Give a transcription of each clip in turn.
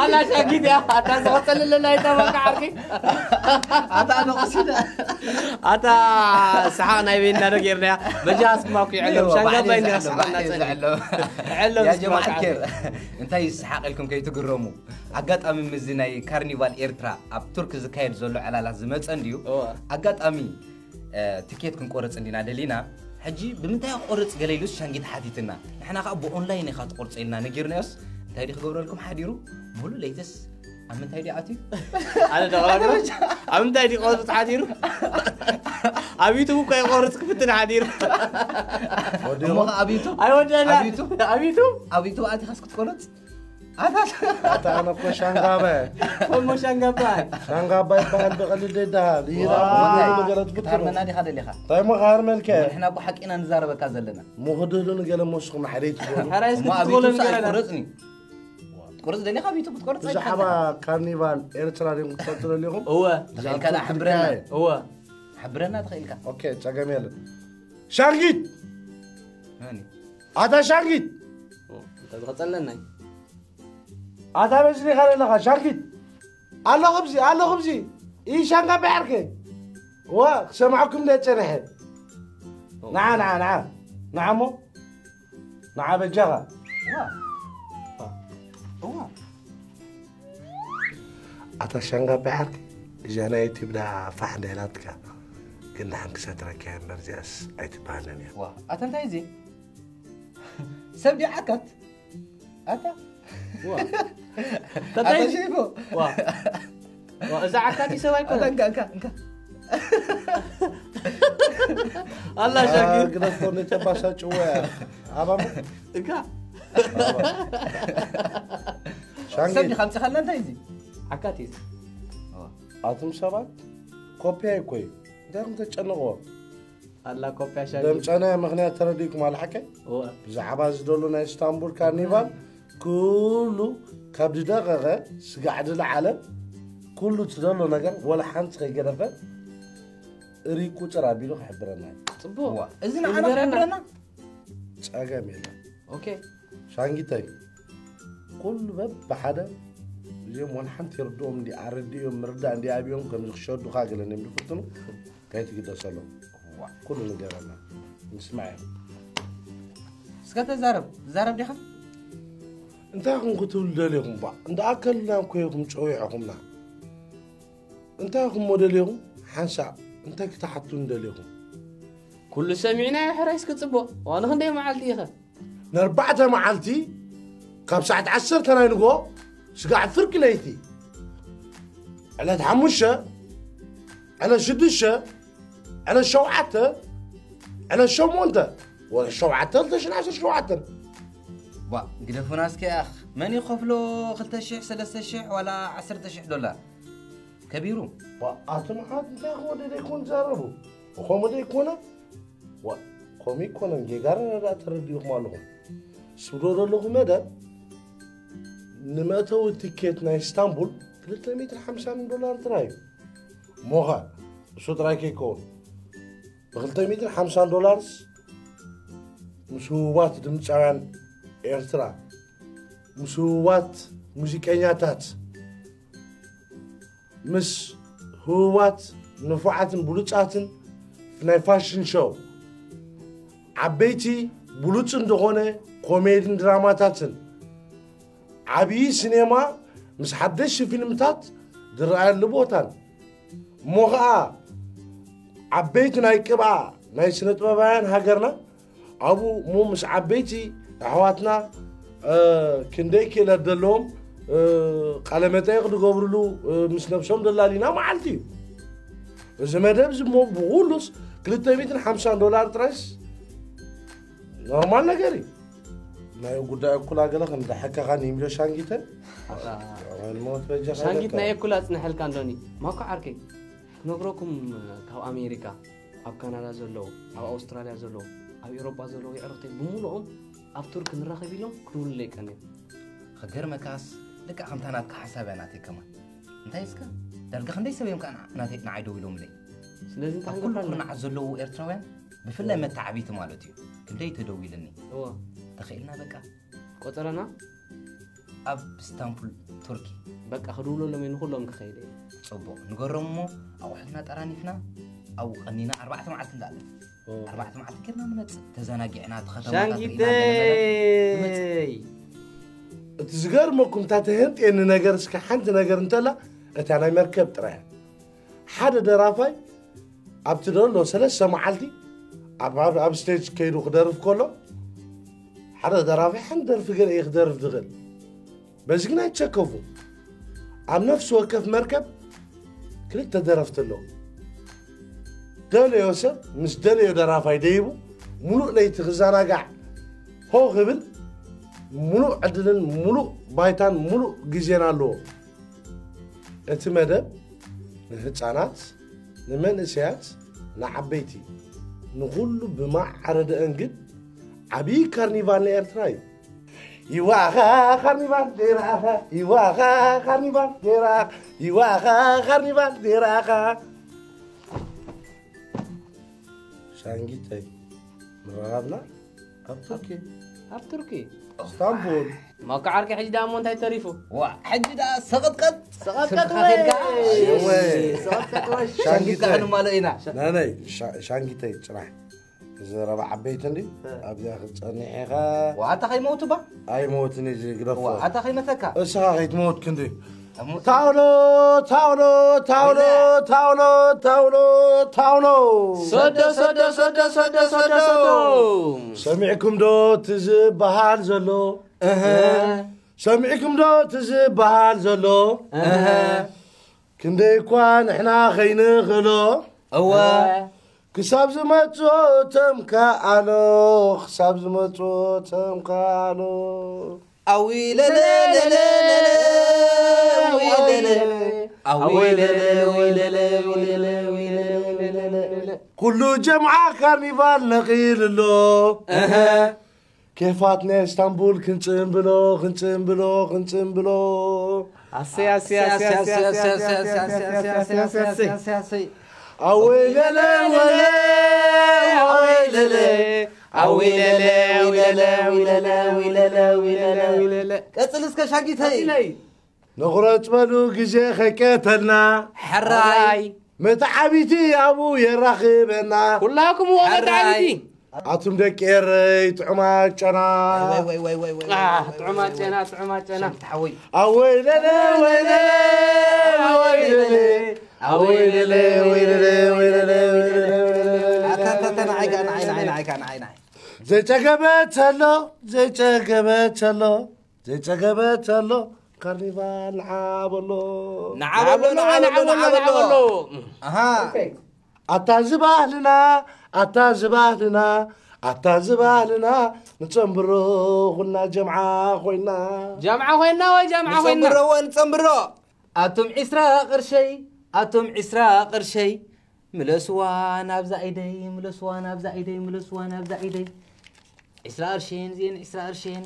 ኣላ ሻጊት እያ ኣታ ዝቐጸልለና ይጠበቃ ዓርኪ። ኣታ ኣነ ቀሲደ። ኣታ ሰሓቕ ናይ ቤና ዶ ጌርናያ። በጃ ኣስኩማ ኩ ይዕለም ሻንጋባይ እንዲያ ሰሓቕ እናጸል። ዕለም ያ ጀማዓ ኬር። እንታይ ይስሓቕ ኢልኩም ከይትግረሙ። ኣጋጣሚ ምዚ ናይ ካርኒቫል ኤርትራ ኣብ ቱርክ ዝካየድ ዘሎ ዕላላት ዝመጸ እንድዩ። ኣጋጣሚ ትኬት ክንቆርጽ እንዲና ደሊና። ሕጂ ብምንታይ ቆርጽ ገለ ኢሉስ ሻንጊት ሓቲትና። ንሕና ከኣ ብኦንላይን ኢኻ ትቆርጽ ኢልና ነጊርናዮስ እንታይ ዲ ክገብረልኩም ሓዲሩ? ሙሉ ለይትስ ኣብ ምንታይ ዲ ኣትዩ? ኣነ ደቕራግሮ ኣብ ምንታይ ዲ ቆርጽ ሓዲሩ? ኣብ ዩቱብ እኮ ይቆርጽ ክፍትን ሓዲሩ። እሞ ከኣ ኣብ ዩቱብ? ኣይወደና። ኣብ ዩቱብ? ኣብ ዩቱብ? ኣብ ዩቱብ ኣቲኻስ ክትቆርጽ? ኣታ ኣታ ኣነ እኮ ሻንጋበ። እሞ ሻንጋባይ። ሻንጋባ ይበሃል ብቐሊል ዘይደሃል። ይራ ዋው። ሙሉ ነገራት ብትሩ። ታርመና ዲኻ ደሊኻ? እንታይ እሞ ክሃርመልከ? ንሕና እኮ ሓቂና ንዛረበካ ዘለና። ምኽድህሉ ንገለ መስኹም ሓደይ ትኾኑ። ሕራይ እስኪ እሞ ኣብ ትኽእሎ ዩቱብ ሰዓት ንገረና። ቁረጽኒ። ትቁረጽ ደሊኻ ኣብ ዩቱብ ክትቆርጽ ብዛዕባ ኣይትፈልጥን። ካርኒቫል ኤርትራ ድዮም ክትፈልጡ ደሊኹም? እወ። ትኽእልካ ደኣ ሓብረና። እወ። ሓብረና ትኽእልካ። ኦኬ፣ ጸገም የለን። ሻንጊት! መን እዩ? ኣታ ሻንጊት! ኦ፣ እንተ ዝቐጸለናይ። ኣታ በዚ ዲኻ ዘለኻ? ሻንጊት! ኣለኹ ብዚ፣ ኣለኹ ብዚ! ኢሻንጋ ብዓርከይ! ዋ፣ ክሰምዓኩም እንደ ጸንሐ። ኦ። ንዓ፣ ንዓ፣ ንዓ። ንዓ እሞ። ንዓ በጃኻ። ዋ። ዋ። ኣታ ሻንጋ ብዓርከይ፣ እዛ ናይ ዩቲብ ዳ ፋሕ እንዳ ኢላትካ። ግን ደሓን ክሰትረካ እያ እምበር እዚኣስ ኣይትበሃልን እያ። ዋ፣ ኣታ እንታይ እዚ? ሰብ ድዩ ዓካት? ኣታ? ዋ። ኣታ ተታይ-፣ ሸይፎ? ዋ። ዋ፣ እዛ ዓካት እዩ ሰብ ኣይኮነን። ኣታ እንካ፣ እንካ፣ እንካ። ኣላ ሻንጊት። ግደፎ፣ ነጨባሳ ጭዋ እያ። ኣባሙ? እንካ። ሻንጊት። ሰብ ድዩ ከምጽኻልና እንታይ እዚ? ዓካት እዩ። ኣቱም ሰባት፣ ኮፒያ እኮ እዩ። እንታይ ኢኹም ተጨንቕዎ? ኣላ ኮፒያ ሻጊ። ደምጸና ምኽንያት ተረዲእኩም ኣላ ሓቀይ? እወ። ብዛዕባ ዝደሎ ናይ ኢስታንቡል ካርኒቫል ኩሉ ካብ ዝደቐቐ ስጋዕ ዝለዓለ ኩሉ ትደሎ ነገር ወላ ሓንቲ ከይገደፈ እሪ ቁጽር ኣቢሉ ክሕብረና እዩ። ጽቡቕ። እዋ፣ እዚ ንዓና ንገረና። ክሕብረና? ጸገም የለን። ኦኬ። ሻንጊተይ፣ ኩሉ በብ ብሓደ እዚኦም ወላ ሓንቲ ይርድኦም እንዲ ኣረድእዮም ምርዳእ እንዲ ኣብዮም ከም ዝክሸዱኻ ገለ እንዲም ዝፍትኑ። ከይትግደሰሎም። እዋ። ኩሉ ንገረና። ንስማዕ ኢና። እስከ ተዛረብ። ትዛረብ ዲኻ? እንታይ ኢኹም ክትብሉ ደሊኹም ባ? እንዳ ኣከልና እኮ ኢኹም ጨዊዕኹምና። እንታይ ኢኹም ሞ ደሊኹም? ሓንሳእ እንታይ ክትሓቱኒ ደሊኹም? ኩሉ ሰሚዕናዮ ሕራይ እስኪ ጽቡቕ። ዋላ ክንደይ መዓልቲ ኢኸ? ንኣርባዕተ መዓልቲ ካብ ሰዓት ዓሰርተ ናይ ንግሆ ስጋዕ ፍርቂ ለይቲ፣ ዕለት ሓሙሽተ፣ ዕለት ሽዱሽተ፣ ዕለት ሸውዓተ፣ ዕለት ሸሞንተ፣ ወርሒ ሸውዓተ ክልተ ሽሕን ዓሰርተ ሸውዓተን። ዋ፣ ግደፉና እስኪ ኣኽ። መን ይኸፍሎ ክልተ ሽሕ፣ ሰለስተ ሽሕ ዋላ ዓሰርተ ሽሕ ዶላር? ከቢሩ። ዋ፣ ኣቱም ኣሕዋት እንታይ ከምኡ ዶ ዘይኮን ትዛረቡ? ከምኡ ዶ ኣይኮነ? ዋ፣ ከምኡ ኣይኮነን፣ ጌጋና ደኣ ተረዲእኹም ኣለኹም። ስብሎ ዘለኹ መደብ ንመእተዊ ትኬት ናይ ኢስታንቡል ክልተ ሚእትን ሓምሳን ዶላር ጥራይ እዩ። እሞኸ፣ እሱ ጥራይ ከይከውን፣ ብክልተ ሚእትን ሓምሳን ዶላርስ ምስ ህቡባት ድምጻውያን ኤርትራ፣ ምስ ህቡባት ሙዚቀኛታት፣ ምስ ህቡባት ንፉዓትን ብሉጻትን ናይ ፋሽን ሾው፣ ዓበይቲ ብሉጽን ዝኾነ ኮሜድን ድራማታትን፣ ዓብዪ ሲኔማ ምስ ሓደሽቲ ፊልምታት ዝረኣየሉ ቦታን፣ እሞ ኸኣ ዓበይቲ ናይ ቅብኣ ናይ ስነ ጥበባውያን ሃገርና ኣብኡ እሞ ምስ ዓበይቲ ኣሕዋትና፣ እ፣ ክንደይ ክእለት ዘለዎም፣ እ፣ ቃለ መጠይቕ ዝገብርሉ፣ እ፣ ምስ ነብሶም ዘላልዩና መዓልቲ እዩ። እዚ መደብ እዚ እሞ ብኹሉስ ክልተ ሚእትን ሓምሳን ዶላር ጥራይስ ኖርማል ነገር እዩ። ናይ ጉዳይ እኩላ ገለ ከም ዝሓከኻ ንይምዶ ሻንጊተ። ኣታ ወይን ሞት በጃኻ ሻንጊት ኣለካ። ናይ እኩል ኣጽንሐልካ እንዶኒ። ማኮ ዓርከይ፣ ክነግረኩም ካብ ኣሜሪካ፣ ኣብ ካናዳ ዘለዉ፣ ኣብ ኣውስትራልያ ዘለዉ፣ ኣብ ኤውሮጳ ዘለዉ የዕርኽተይ ብምሉኦም ኣብ ቱርክ ንራኸብ ኢሎም ክድውሉለይ ቀንዮም። ክገርመካስ፣ ልክዕ ከምታ ናትካ ሓሳብ እያ ናተይ ከማን። እንታይ እስከ? ዳርጋ ክንደይ ሰብ እዮም ከኣ ንዓ-፣ ናተይ፣ ንዓይ ደው ኢሎምለይ? ስለዚ እንታይ ኣብ ኩሉ ክንገብር ኣለና? ኩርናዓት ዘለዉ ኤርትራውያን፣ ብፍላይ እዎ። መተዓብይቲ ማለት እዩ። ክንደይ ተደዊልኒ። እዎ። ተኽኢልና በቃ። ቆጸረና ኣብ ስታንቡል ቱርኪ። በቃ ክድውለሎም እየ ንኹሎም ክኸይደ እየ። ጽቡቕ ንገሮም እሞ ኣቑሑትና ጠራኒፍና ኣብኡ ቀኒና ኣርባዕተ መዓልቲ እንዳለ ኣርባዕተ መዓልቲ ጌርና ንመጽእ። ተዘናጊዕና እቲ ከተማታት ርኢና ገለ መለ ንመጽእ። ሻንጊተይ እቲ ዝገርመኩም እታ ተህንጥየኒ ነገር እስከ ሓንቲ ነገር እንተላ እታ ናይ መርከብ ጥራይ እያ። ሓደ ደራፋይ ኣብቲ ደሎ ሰለስተ መዓልቲ ኣብ- ኣብ ኣብ ስቴጅ ከይዱ ክደርፍ ከሎ ሓደ ደራፋይ ሓንቲ ደርፊ ገለ እየ ክደርፍ ዝኽእል በዚ ግን ኣይትሸከፉ ኣብ ነፍሲ ወከፍ መርከብ ክልተ ደረፍቲ ኣለዉ ደለዮ ሰብ ምስ ደለዮ ደራፋይ ደይቡ ሙሉእ ለይቲ ክዘናጋዕ ሆ ክብል ሙሉእ ዕድልን ሙሉእ ባይታን ሙሉእ ግዜን ኣለዎ እቲ መደብ ንህፃናት ንመንእሰያት ንዓበይቲ ንኹሉ ብማዕረ ደአንግድ ዓብዪ ካርኒቫል ንኤርትራ እዩ ይዋኻ ካርኒቫል ዴራኻ ይዋኻ ካርኒቫል ዴራኻ ይዋኻ ካርኒቫል ዴራኻ ሻንጊተይ ምራብና ኣብ ቱርኪ ኣብ ቱርኪ እስታንቡል ማካ ዓርከ ሕጂ ደኣ እሞ እንታይ ተሪፉ ዋ ሕጂ ደኣ ሰቐጥቀጥ ሰቐጥቀጥ ስርካ ከድካ ወይ ወይ። ሰቐጥቀጥ ወይ ሻንጊት ክንማሎ ኢና ናይ ናይ ሻ- ሻንጊተይ ፅናሕ እዚ ረባ ዓበይቲ እንዲ ኣብዚኣ ክትፀኒሕ ኢኻ ዋታ ከይመውቱ ባ ኣይሞትን እዚ ግደፎ ዋታ ከይመተካ እስኻ ከይትሞት ክንዲ እሞ- ታውሎ ታውሎ ታውሎ ታውሎ ታውሎ ታውሎ ሰዶ ሰዶ ሰዶ ሰዶ ሰዶ ሰዶ ሰሚዕኩም ዶ እቲ ዝበሃል ዘሎ ሰሚዕኩም ዶ እቲ ዝበሃል ዘሎ ክንደይ እኳ ንሕና ከይንኽእሎ እወ ክሳብ ዝመፅኦ ተምከኣሎ ክሳብ ዝመፅኦ ተምከኣሎ ኣዊለለለለለ ኣዊለለ ኣዊለለ ኣዊለለ ኣዊለለ ኣዊለለ ኣዊለለ ኩሉ ጀምዓ ካርኒቫል ነቒልሎ እህ ኬፋት ናይ እስታንቡል ክንፅንብሎ ክንፅንብሎ ክንፅንብሎ ኣሰይ ኣሰይ ኣሰይ ኣሰይ ኣሰይ ኣሰይ ኣሰይ ኣሰይ ኣሰይ ኣሰይ ኣሰይ ኣሰይ ኣወይለለ ወለ ኣወይለለ ኣወይለለ ኣወይለለ ኣወይለለ ኣወይለለ ኣወይለለ ኣወይለለ ቀፅል እስከ ሻጊተይ ኢለይ ንቑረፅ በሉ ግዜ ከይቀተልና ሕራይ መተዓቢቲ ኣብኡ የራኽበና ኩላኩም ሕራይ። ወመጣዕቲ ኣቱም ደቂ ኤረይ ጥዑማት ጨና ጥዑማ ጨና ጥዑማ ጨና ተሓወይ ኣወይለለ ወይለለ ኣወይለለ ኣወይለለ ወይለለ ወይለለ ወይለለ ወይለለ ኣታታታ ንዓይ ከኣ ንዓይ ንዓይ ንዓይ ከኣ ንዓይ ንዓይ ዘይጸገበ ተሎ ዘይጸገበ ተሎ ዘይጸገበ ተሎ ካርኒቫል ንዓበሎ ንዓበሎ ንዓበሎ ንዓበሎ ኣሃ ኣታ ዝባህልና ኣታ ዝባህልና ኣታ ዝባህልና ንጸንብሮ ኩልና ጀምዓ ኮይና ጀምዓ ኮይና ወይ ጀምዓ ኮይና ንጸንብሮ ወ ንጸንብሮ ኣቱም ዒስራ ቅርሸይ ኣቱም ዒስራ ቅርሸይ ምለስዋ ናብዛ ኢደይ ምለስዋ ናብዛ ኢደይ ምለስዋ ናብዛ ኢደይ ዒስራ ቅርሽን ዚን ዒስራ ቅርሽን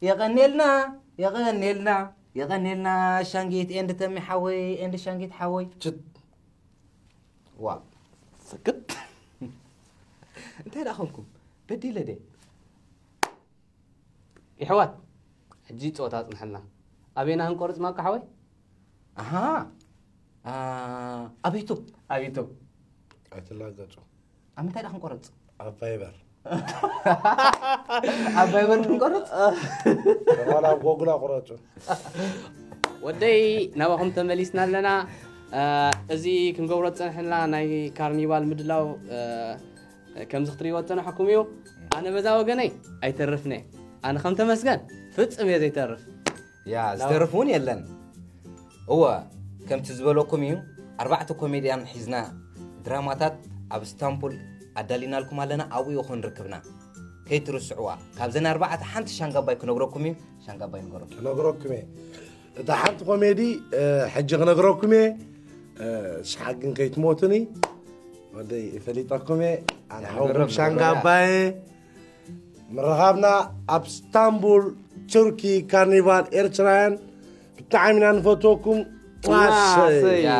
የቐኔልና የቐኔልና የቐኔልና ሻንጊት ኤንድ ተሚ ሓወይ ኤንድ ሻንጊት ሓወይ ችት ዋ ስክት እንታይ ደኣ ኾንኩም በዲለ ደ ይሕዋት ሕጂ ፀወታ ፅንሐልና ኣበይና ክንቆርፅ ማካ ሓወይ ኣሃ ኣ፣ ኣብ ዩቱብ ኣብ ዩቱብ ኣይትላገጹ ኣብ ምንታይ ደኣ ክንቆርፅ ኣብ ቫይበር ኣብ ቫይበር ክንቆርፅ ዋላ ኣብ ጎግል ኣቁረጹ ወደይ ናባኹም ተመሊስና ኣለና እ፣ እዚ ክንገብሮ ዝፀንሐና ናይ ካርኒቫል ምድላው እ፣ ከምዚ ክትሪእዎ ዝፀናሕኩም እዩ ኣነ በዛ ወገነይ ኣይተርፍነ ኣነ ከም ተመስገን ፍፅም እየ ዘይተርፍ ያ ዝተርፍ እውን የለን እወ ከምቲ ዝበለኩም እዩ ኣርባዕተ ኮሜድያን ሒዝና ድራማታት ኣብ ስታንቡል ኣዳሊናልኩም ኣለና ኣብኡ ይኹን ርክብና ከይትርስዕዋ ካብዘን ኣርባዕተ ሓንቲ ሻንጋባይ ክነግረኩም እዩ ሻንጋባይ ንገረኩም ክነግረኩም እየ እታ ሓንቲ ኮሜዲ እ፣ ሕጂ ክነግረኩም እየ እ፣ ስሓቅ ግን ከይትሞትኒ ወደይ ፈሊጠኩም እየ ኣነ ሓውኩም ሻንጋባየ ምርኻብና ኣብ ስታንቡል ቱርኪ ካርኒቫል ኤርትራውያን ብጣዕሚ ኢና ንፈትወኩም ዋሰይ ያ